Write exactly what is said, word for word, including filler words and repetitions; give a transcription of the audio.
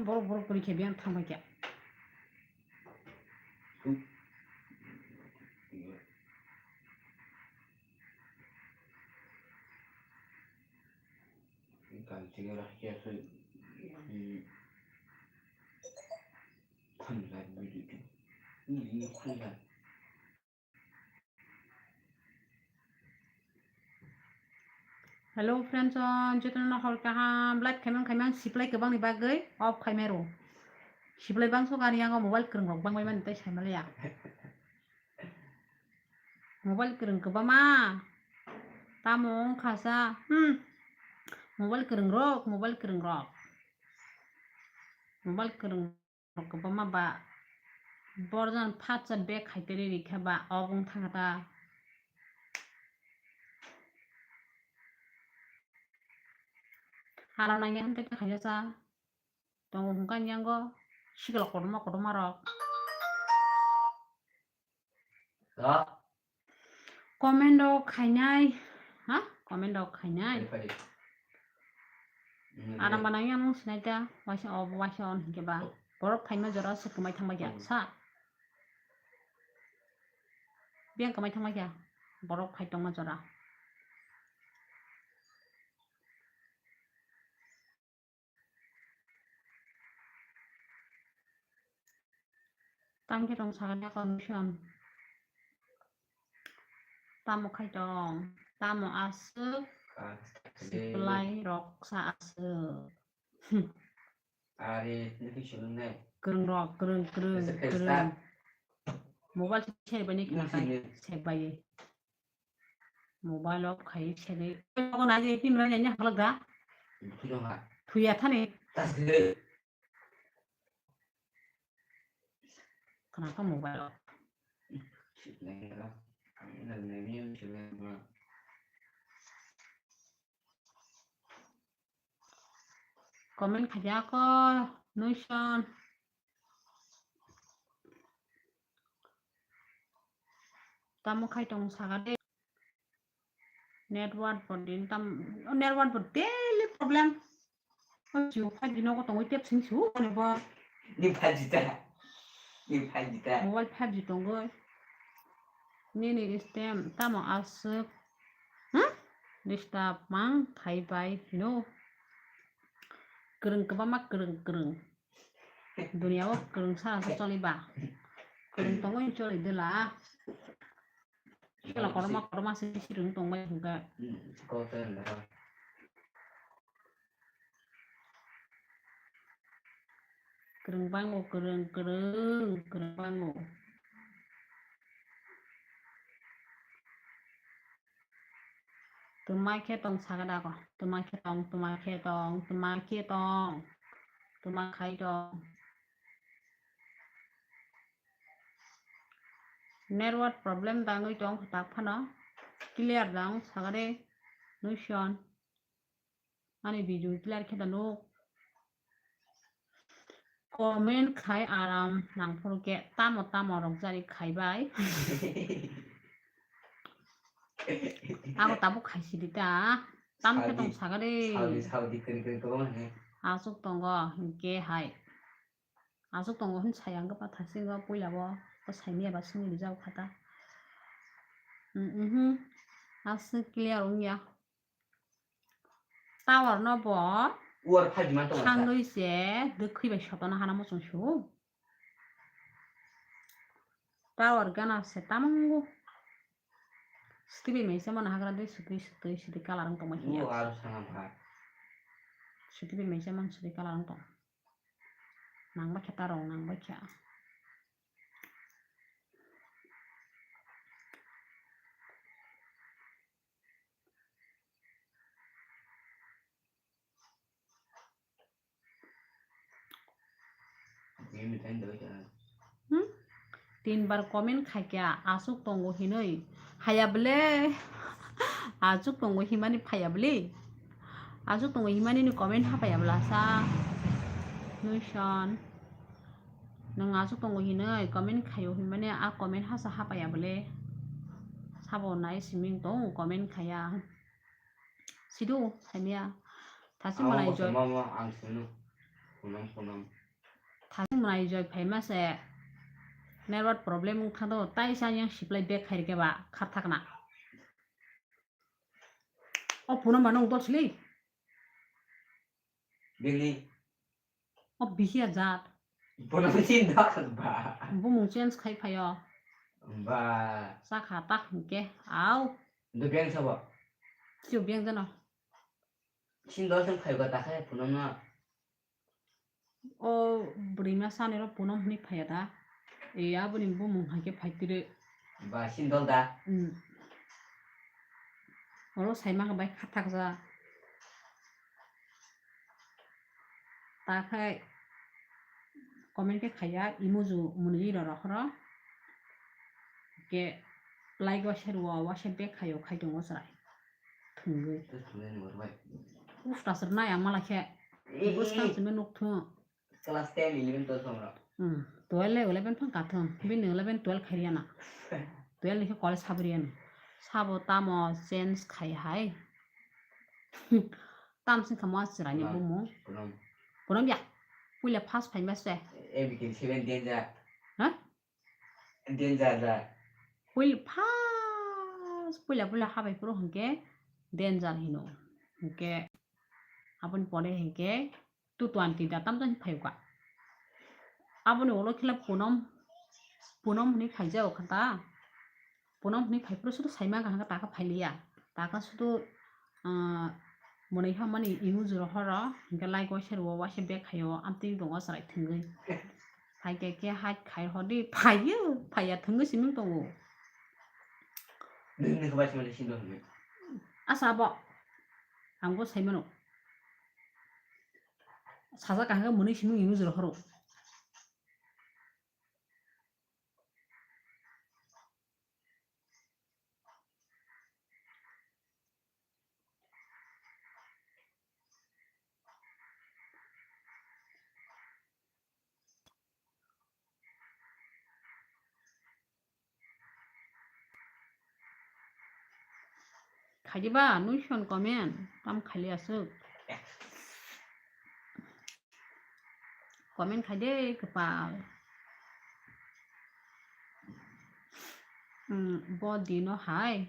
Borok borok kwrwi khe biyang thangbai khe. Hello friends, jotono hor kaham. Live khaimang khaimang siplai kwbangni bagwi off khaimai rw. Siplai bangso gani yango mobile kwrwng rok bangbai mani tei saimalaya. Mobile kwrwng kwbangma. Tamo wngkha sa? Hmm. Mobile kwrwng rok, mobile kwrwng rok. Mobile kwrwng rok kwbangma ba. Borjan phatsa bag khaiteri rikha ba, obo wng thangkha ta. Hala nangya hwn tei khaina cha. Tongo hwnkha yango sikla kotorma kotorma rok. Comment rok khainai, ha? Comment rok khainai. Phari, phari. Anang banang yang nung sinai ta, waisa o, waisa on hingke ba. Oh. Borok phaima jora se kwmai thangbai kya, hmm, sa. Biyang kwmai thangbai kya, borok phai tongma jora. Tamo khe tong sakani condition. Tamo khai tong, tamo aswk, siplai rok sa aswk. Are, nini swngnai. Kwrwng rok, kwrwng, kwrwng, kwrwng. Mobile se seri bai ni khna kai, sek bai. Mobile off khai seri. Ko na je pin bai ni halak da. Thuya thani. Khna ka mobile off. Comment khaja ko, Nuison. Tamo khai tong saka de. Network bo din tam, network bo daily problem. O Jio five G nogo tongwi tep sing su ani bo. Ni five G ta. Ni five G ta. Mobile five G tongwi. Nini stem tamo aswk. Hmm? Disturb mang khai bai hino. Kwrwng kwbangma kwrwng kwrwng. Duniya o kwrwng sana se choli ba. Kwrwng tongwi choli dela. Kela korma korma se sirwng tongbai hwnka. Kwrwng bango, kwrwng, kwrwng, kwrwng bango. Twma khe tong saka da ko. Twma khe tong, twma khe tong, twma khe tong. Twma khai tong. Network problem dangwi tong tak phano. Clear dang saka de. Nusion. Ani video clear khe da nuk. Comment khai aram nang phuru khe tamo tamo rok jari khai bai. Abo tabuk khai sidi ta. Tam khe tong saka de. Saudi, Saudi kiri kiri kobong he. Aswk tongo hwnkhe hai. Aswk tongo hwn sai ang khe pathasingo puila bo. Bo sai miya ba simi rijak kha ta. Mm, mhm. Aswk clear wngya. Tower no bo uar phaji man tongo sa. Thangwi se dwkhwi bai sotona hana muchung su. Tower gana se tamungo. Sutibi mai se mano hagra dei sutui sutui sutui colour wng tongma hiya. Uar sana ba. Sutibi mai se mano sutui colour wng tong. Nang bakhe ta rong nang bakhe. Hmm? Tin bar comment khaikha, aswk tongo hinwi. Haya bwle. Aswk tongo himani phaya bwle. Aswk tongo himani ni comment hapaya bwla sa. Nuison. Nwng aswk tongo hinwi comment khaio hinmani a comment hasa hapaya bwle. Sabo nai siming tong comment khaya. Sidu, saimia. Thasi malai joy. Mama, ang sunu. Punam, punam. Thasing mwnai joi phaima se network problem wng thangdo, tai sa yang siplai back khairikhe ba khathakna. O punam ba nung dol sili. Bini. O bihia jat. Punam sin dol ba. Bumung change khai phaio. Ba. Sakha ta hwnkhe au. Do beng sabo. Chiu beng jano. Sin dol sem khai ba ta khai punam na. O bwrwima saniro punam hwnwi phaiya da? E, aboni bumung hai khe phai tiri. Ba, sin dol da? Hmm. Oro sai mangkha bai khathakjak. Ta khai comment khe khaiya, emoji mwnwi rw rohoro. Ke like waisa rw, waisa back khaio, khai tongo chwrai. Thwngwi. Usta sir nai ang mala khe. Eh, bwskang eh. Simi nuk thung. Class ten, eleven, twelve song rok. Hmm, twelve le eleven phang kathung. Bini eleven, twelve khairiyana. Twelve ni khe college habri yani. Sabo tamo change khai hai. Tam sing kha mo chwraini bumung. Punam. Punam ya. Puila first phaima se. M B K seven danger. Ha? Danger da. Puil-, first puila puila habai phuru hwnkhe danger hino. Hwnkhe aboni pore hwnkhe two twenty da tamjani phaikha. Aboni ulo khela Punam, Punam hwnwi phaijak kha ta. Punam hwnwi phai phuru sudu saima kaham khe taka phailiya. Taka sudu, ah, mwnwi hamani emoji rohoro, hwnkhe like waisa rwo, waisa back khaio, amtwi tongo chwrai thwngwi. Phai khe khe hai khai hodi, phaiyo, phaiya thwngwi simi tongo. Nini khe bai simi sindor hwnwi. Asa abo, ang bo sai mano. Sajak kaham khe mwnwi simi emoji rohoro. Khaidi ba, nuison comment, tam khali aswk. Comment khaide kwpal. Hmm, bo dino hai.